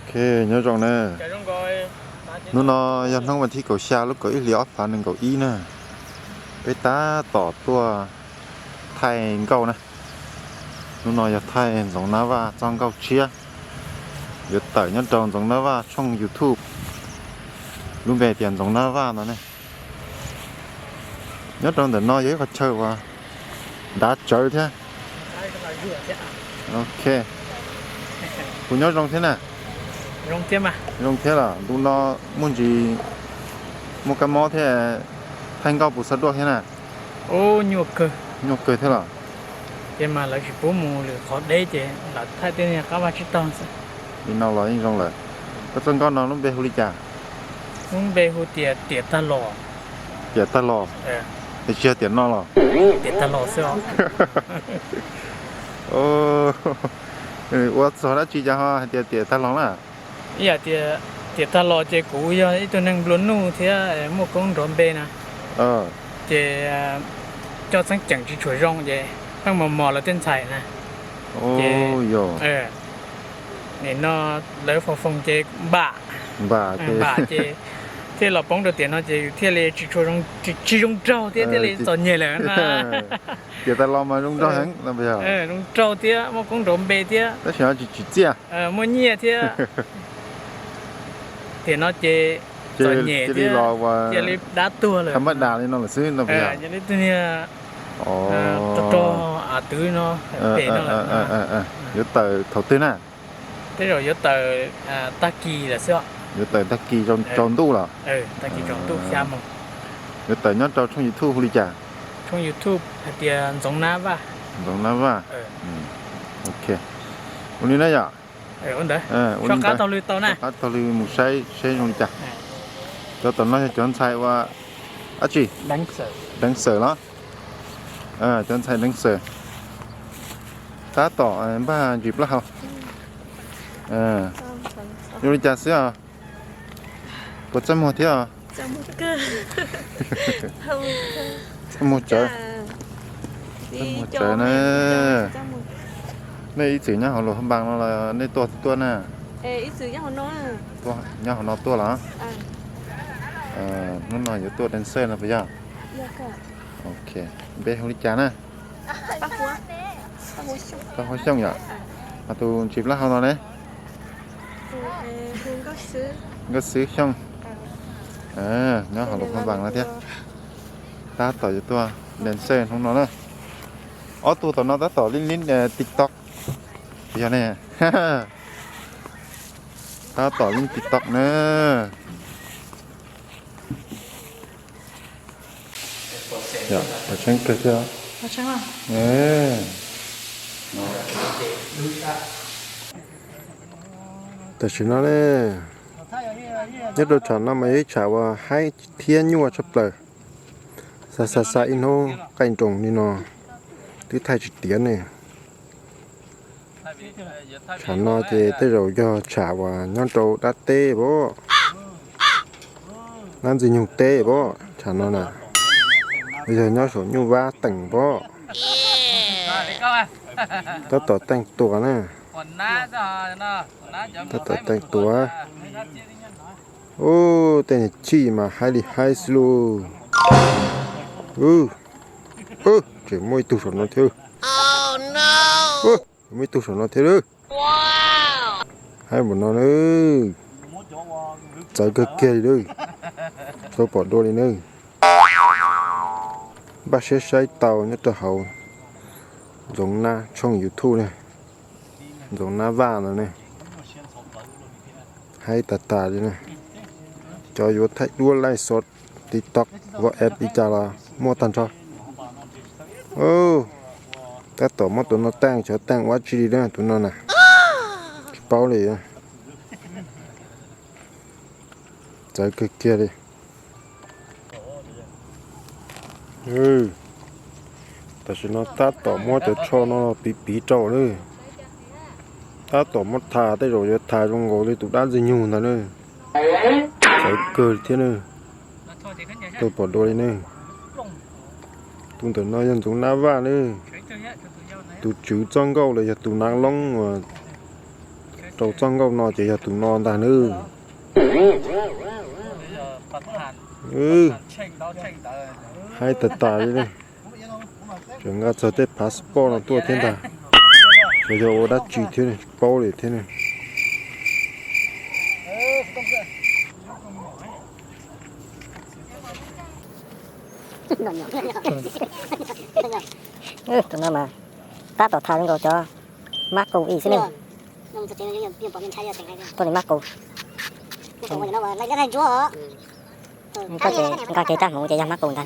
Ok, nyob zoo na. Hnub no yog hnub vas thib kaum xya lub kaum ib hlis ob phav nees nkaum ib na. Peb tab tom tuaj thaij nkauj na. Hnub no yog thaij Ntxoov Nab Vaj txoj nkauj tshiab. Yuav tawm nyob rau Ntxoov Nab Vaj tshooj YouTube, lub npe tias Ntxoov Nab Vaj no ne. Nyob rau ntawm no yog ib qhov chaw uas ntav tsawv thiab. Ok, kuv nyob zoo thiab na. Zoo thiab los ntu no muaj ntsis muaj kab mob thiab, thaij nkauj puas txog duaj thiab na? Nyuaj kawg thiab los? Ces mas lawv tsis pub mus lwm qhov deb ces lam thaij tej niag qab vaj tsib taug xwb. Li no los yeej zoo lawm. Koj txoj nkauj no lub npe hu li cas? Lub npe hu tias Tiam Tag Los. Tiam Tag Los? Es tsis yog tiam no los? Tiam Tag Los xwb os. Ua txog dab tsi cas ho hais tias Tiam Tag Los na? Ib yam tias Tiam Tag Los ces kuv yog ib tug neeg nplua nuj thiab muaj koob nrov npe na. Ces coj txheeb ceem tsis tshua zoo ces pheej mos mos lawv tej ntxhais na. Ces nim no lawv foom foom ces npam, npam ces thiaj los poob rau tiam no ces yus thiaj li tsis tshua zoo, tsis zoo nraug thiab thiaj li txom nyem lawm na. Tiam Tag Los mas zoo nraug heev no. Zoo nraug thiab muaj koob nrov npe thiab. Tab sis no tsis tsim txiaj. Muaj nyiaj thiab. Tiam no ces txom nyem thiab, cia li dab tuag lawm. Tham maj das li no lawm xwb no. Cia li tug niag rog rog av twv no, pem no lawm. Yuav tawm thaum twg na? Tej zaum yuav tawm tag kis lawm xwb. Yuav tawm tag kis tsaus ntuj los? Tag kis tsaus ntuj xya moos. Yuav tawm nyob rau tshooj YouTube hu li cas? Tshooj YouTube hais tias Ntxoov Nab Vaj. Ntxoov Nab Vaj. Ok. Ua li na yom. Ua ntawd, soj qab taug lw tau na, soj qab taug lw mus saib seb zoo li cas. Cov tom no yog cov ntxhais ua dab tsi? Deev xawm los? Cov ntxhais deev xawm. Tab tom npaj ntsis plaub hau. Zoo li cas xwb os? Puas txaj muag thiab os? Txaj muag tsawv. Txaj muag tsawv na. Nej ib txwm nyob hauv Luam Phaj Npas no los nej tuaj twb tuaj na? Nyob hauv no tuaj los? Hnub no yuav tuaj deev xawm no puas yog? Ok. Npe hu li cas na? Paj Huab Xyooj yom. Ho tus ntsis plaub hau no ne? Nkauj Xwb Xyooj. Nyob hauv Luam Phaj Npas no thiab. Tab tom yuav tuaj deev xawm hnub no na. Ob tug tom no tab tom lib lib TikTok. Yog ne, tab tom lib TikTok na. Yog, tseeb kawg thiab. Tam sim no ne, nyob rau tshav no mas yog ib tshav uas haib thiab nyuaj tshaj plaws. Xa xa xa ib hnub qaij nroos li no twb thaij tsis tiav ne. Tshav no ces tej zaum yog tshav uas nyob rau dab teb pom, dab Ntxwg Nyoog teb pom tshav no na, yog nyob saum nyuj vab teem pom. Tab tom teej tuas na. Tab tom teej tuas. Ub, tej niag chij mas haib li haib xwb lauj. Tseem muaj ib tug saum no thiab. Tseem muaj ib tug saum no thiab lauj. Haib npaum no na. Txawv kawg kiag li lauj. Txhob pom dua li na. Npaj siab saib tau nyob rau hauv Ntxoov Nab tshooj YouTube ne, Ntxoov Nab Vaj no ne. Haib tas tas li na. Cov yuav thaij duab laij xov, TikTok, WhatsApp li cas los muaj tag nrho. Tab tom muab tus no teej, xyov teej ua dab tsi li na tus no na. Tsis paub li. Txawv kawg kiag li. Tam sim no tab tom muab cov tsho no piv piv rau na. Tab tom muab tha, tej zaum yuav tha zoo nkaus li tus dab Ntxwg Nyoog ntawd na. Txawv kawg thiab na. Tau pom dua li ne. Tus ntawm no yog Ntxoov Nab Vaj ne. Tus tswv txoj nkauj los yog tus nav loob uas Rau txoj nkauj no ces yog tus no ntag nawb. Haib tas tas li. Tseem nqa txog tej passport no tuaj thiab ntag. Xyov yog ua dab tsi thiab ne, tsis paub li thiab ne. Tus no mas tab tom tham zoo nkaus cov mab qus ib xwb ne. Tuaj li mab qus. Nqa kev rab hmuv ces yog mab qus ntag.